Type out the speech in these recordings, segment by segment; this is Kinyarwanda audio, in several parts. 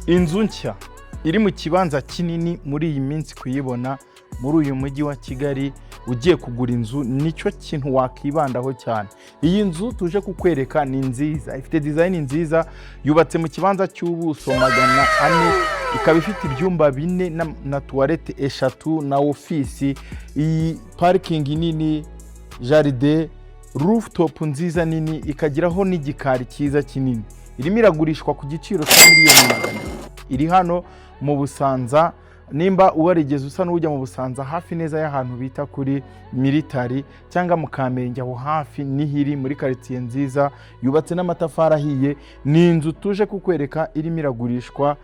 Inzu nshya iri mu kibanza kinini, muri iyi minsi kuyibona muri uyu mujyi wa Kigali ugiye kugura inzu nicyo kintu wakibandaho cyane. Iyi nzu tuje kukwereka ni nziza, ifite design nziza, yubatse mu kibanza cy'ubuso 400, ikaba ifite ibyumba bine na toilette eshatu na ofisi. Iyi parking nini, jardin, rooftop nziza nini, ikagiraho n'igikari cyiza kinini. Irimo iragurishwa ku giciro cya miliyoni 200. Iri hano mu Busanza. Nimba warigeze usa n'ujya mu Busanza, hafi neza y'ahantu bita kuri Militari cyangwa mu Kamenge, aho hafi niho iri, muri karitsiye nziza yubatse n'amatafari ahiye. Ni inzu tuje kukwereka irimo iragurishwa,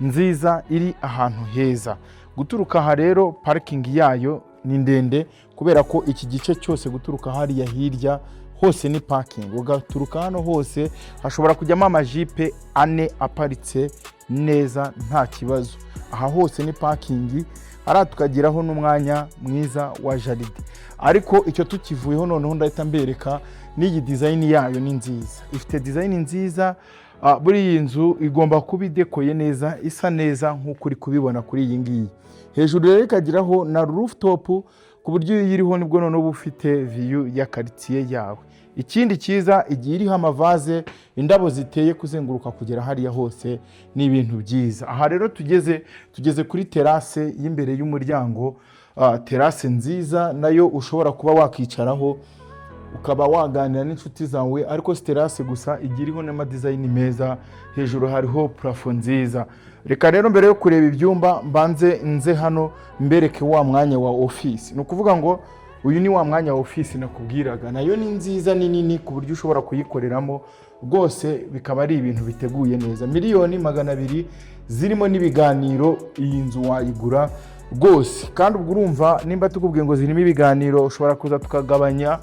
nziza, iri ahantu heza. Guturuka aha rero, parking yayo ni ndende kubera ko iki gice cyose guturuka hariya hirya hose ni parking. Ugaturuka hano hose hashobora kujyamo amajipe ane aparitse neza nta kibazo. Aha hose ni parking, hariya tukageraho n'umwanya mwiza wa jardin. Ariko icyo tukivuyeho, noneho ndahita mbereka n'iyi design yayo ni nziza, ifite design nziza. Buri iyi nzu igomba kuba idekoye neza, isa neza nk'uko uri kubibona kuri iyi ngiyi. Hejuru rero ikagiraho na rooftop, ku buryo iyo uyiriho nibwo noneho uba ufite view ya karitsiye yawe. Ikindi cyiza, igiye iriho amavaze, indabo ziteye kuzenguruka kugera hariya hose, ni ibintu byiza. Aha rero tugeze kuri terrasse y'imbere y'umuryango. Terrasse nziza nayo ushobora kuba wakicaraho ukaba waganira n'inshuti zawe. Ariko si terrasse gusa, igiye iriho n'ama design meza, hejuru hariho plafond nziza. Reka rero mbere yo kureba ibyumba mbanze nze hano mbereke wa mwanya wa ofisi. Ni ukuvuga ngo uyu ni wa mwanya wa ofisi nakubwiraga. Nayo ni nziza, ni nini ku buryo ushobora kuyikoreramo rwose, bikaba ari ibintu biteguye neza. Miliyoni 200 zirimo n'ibiganiro, iyi nzu wayigura rwose. Kandi ubwo urumva, nimba tukubwiye ngo zirimo ibiganiro, ushobora kuza tukagabanya,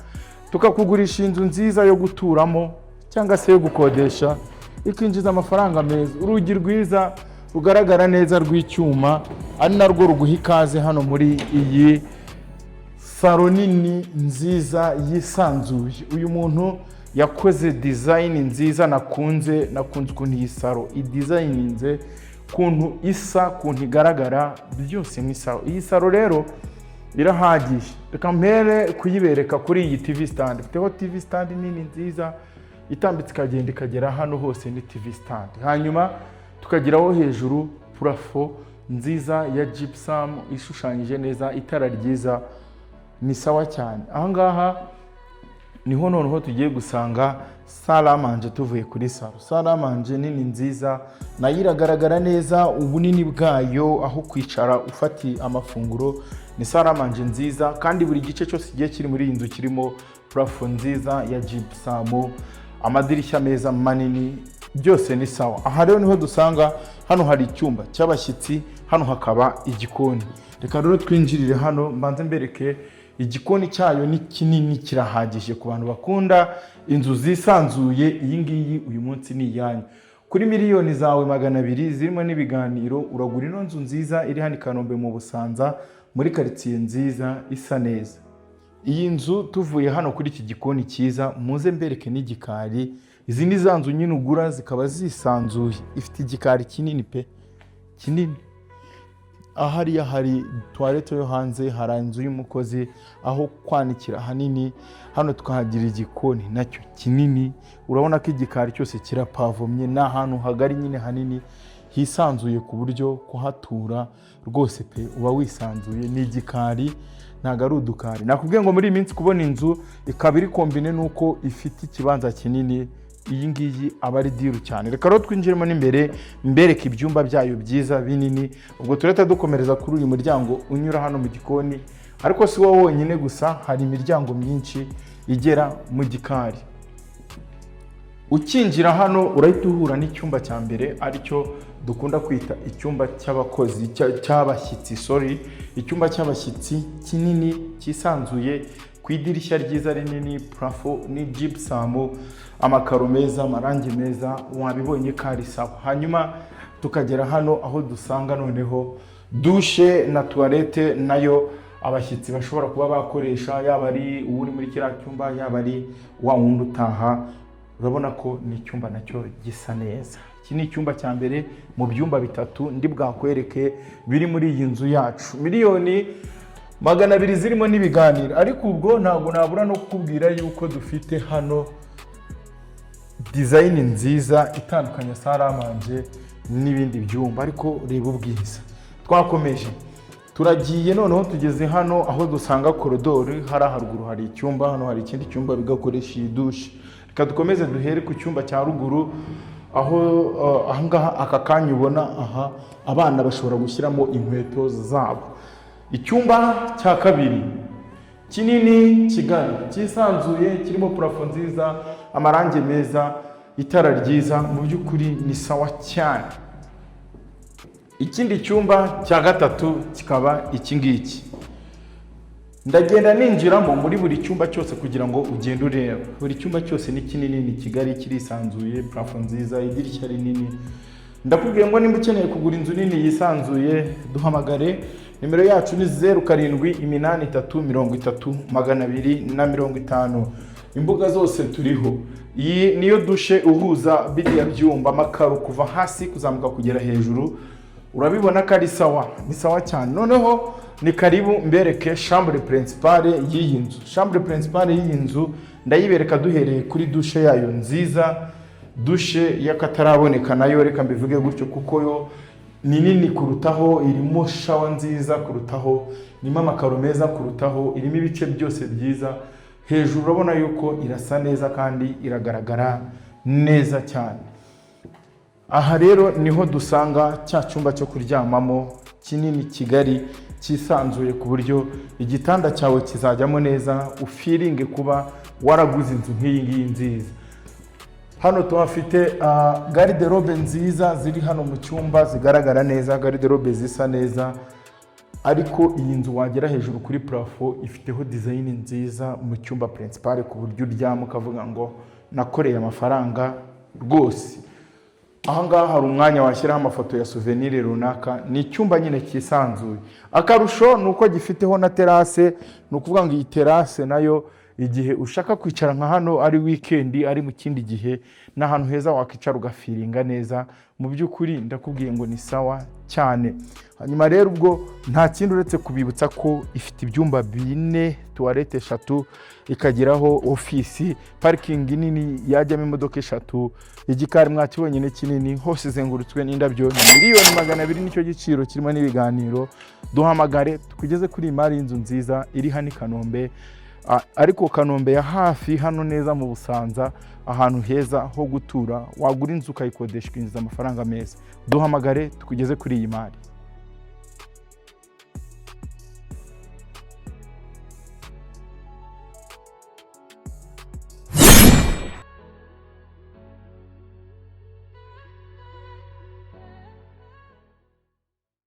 tukakugurisha inzu nziza yo guturamo cyangwa se yo gukodesha, ikinjiza amafaranga meza. Urugi rwiza rugaragara neza rw'icyuma, ari narwo ruguha ikaze hano muri iyi salon nini nziza yisanzuye. Uyu muntu yakoze design nziza nakunze ukuntu iyi salon idesigninze, ukuntu isa, ukuntu igaragara, byose ni salon. Iyi salon rero irahagije. Reka mpere kuyibereka kuri iyi TV stand. Ifiteho TV stand nini nziza itambitse, ikagenda ikagera hano hose, ni TV stand. Hanyuma tukageraho hejuru plafond nziza ya gypsum ishushanyije neza, itara ryiza, ni sawa cyane. Ahangaha niho noneho tugiye gusanga salle à manger. Tuvuye kuri salon, salle à manger nini nziza, nayo iragaragara neza ubunini bwayo, aho kwicara ufatiye amafunguro. Ni salle à manger nziza, kandi buri gice cyose kigiye kiri muri iyi nzu kirimo plafond nziza ya gypsum, amadirishya meza manini, byose ni sawa. Aha rero niho dusanga, hano hari icyumba cy'abashyitsi, hano hakaba igikoni. Reka rero twinjirire hano mbanze mbereke igikoni cyayo. Ni kinini, kirahagije ku bantu bakunda inzu zisanzuye. Iyi ngiyi uyu munsi ni iyanyu. Kuri miliyoni zawe 200 zirimo n'ibiganiro, uragura ino nzu nziza iri hano i Kanombe mu Busanza, muri karitsiye nziza isa neza. Iyi nzu, tuvuye hano kuri iki gikoni cyiza, muze mbereke n'igikari. Izi ni za nzu nyine ugura zikaba zisanzuye. Ifite igikari kinini pe, kinini. Hariya hari toilette yo hanze, hari inzu y'umukozi, aho kwanikira hanini. Hano tukahagira igikoni nacyo kinini. Urabona ko igikari cyose kirapavomye, ni ahantu hagari nyine, hanini hisanzuye, ku buryo kuhatura rwose pe uba wisanzuye. Ni igikari, ntabwo ari udukari. Nakubwiye ngo muri iyi minsi kubona inzu ikaba iri combinée n'uko ifite ikibanza kinini, iyi ngiyi aba ari deal cyane. Reka rero twinjiremo n'imbere mbereke ibyumba byayo byiza binini. Ubwo turahita dukomereza kuri uyu muryango unyura hano mu gikoni, ariko si wo wonyine gusa, hari imiryango myinshi igera mu gikari. Ukinjira hano urahita uhura n'icyumba cya mbere, aricyo dukunda kwita icyumba cy'abakozi, cy'abashyitsi, sorry. Icyumba cy'abashyitsi kinini cyisanzuye, ku idirishya ryiza rinini, plafond ni gypsum, amakaro meza, amarangi meza, wabibonye ko ari sawa. Hanyuma tukagera hano aho dusanga noneho douche na toilette, nayo abashyitsi bashobora kuba bakoresha, yaba ari uwuri muri kiriya cyumba, yaba ari wa wundi utaha. Urabona ko ni icyumba nacyo gisa neza. Iki ni icyumba cya mbere mu byumba bitatu ndi bwakwereke biri muri iyi nzu yacu. 200,000,000 zirimo n'ibiganiro. Ariko ubwo ntabwo nabura no kukubwira yuko dufite hano design nziza itandukanye salle à manger n'ibindi byumba. Ariko reba ubwiza. Twakomeje, turagiye, noneho tugeze hano aho dusanga corridor. Hariya haruguru hari icyumba, hano hari ikindi cyumba bigakoresha iyi douche. Reka dukomeze, duhere ku cyumba cya ruguru aho ahangaha aka kanya ubona aha abana bashobora gushyiramo inkweto zabo. Icyumba cya kabiri kinini, kigari, cyisanzuye, kirimo plafond nziza, amarangi meza, itara ryiza, mu by'ukuri ni sawa cyane. Ikindi cyumba cya gatatu kikaba iki ngiki. Ndagenda ninjiramo muri buri cyumba cyose kugira ngo ugende ureba. Buri cyumba cyose ni kinini, ni kigari, kirisanzuye, plafond nziza, idirishya rinini. Ndakubwiye ngo nimba ukeneye kugura inzu nini yisanzuye, duhamagare. Nimero yacu ni 0783 30 250. Imbuga zose turiho. Iyi niyo douche uhuza biriya byumba, amakaro kuva hasi kuzamuka kugera hejuru. Urabibona ko ari sawa, ni sawa cyane. Noneho ni karibu mbereke chambre principale y'iyi nzu. Chambre principale y'iyi nzu ndayibereka duhereye kuri douche yayo nziza, douche y'akataraboneka nayo, reka mbivuge gutyo, kuko yo ni nini kurutaho, irimo shower nziza kurutaho, irimo amakaro meza kurutaho, irimo ibice byose byiza. Hejuru urabona yuko irasa neza kandi iragaragara neza cyane. Aha rero niho dusanga cya cyumba cyo kuryamamo kinini, kigari, cyisanzuye, ku buryo igitanda cyawe kizajyamo neza, ufeelinge kuba waraguze inzu nk'iyi ngiyi nziza. Hano tuhafite garde-robe nziza ziri hano mu cyumba, zigaragara neza, garde-robe zisa neza. Ariko iyi nzu wagera hejuru kuri plafond, ifiteho design nziza mu cyumba principale, ku buryo uryama ukavuga ngo nakoreye amafaranga rwose. Aha ngaha hari umwanya washyiraho amafoto ya souvenir runaka. Ni icyumba nyine cyisanzuye. Akarusho ni uko gifiteho na terrasse. Ni ukuvuga ngo iyi terrasse nayo, igihe ushaka kwicara nka hano, ari weekend, ari mu kindi gihe, ni ahantu heza wakwicara ugafeelinga neza. Mu by'ukuri ndakubwiye ngo ni sawa cyane. Hanyuma rero ubwo nta kindi uretse kubibutsa ko ifite ibyumba bine, toilette eshatu, ikageraho ofisi, parking nini yajyamo imodoka eshatu, igikari mwakibonye ni kinini, hose izengurutswe n'indabyo. Ni 200,000,000 nicyo giciro, kirimo n'ibiganiro. Duhamagare tukugeze kuri iyi mari y'inzu nziza iri hano i Kanombe. Ariko Kanombe ya hafi hano neza mu Busanza, ahantu heza ho gutura, wagura inzu ukayikodesha ukinjiza amafaranga meza. Duhamagare tukugeze kuri iyi mari.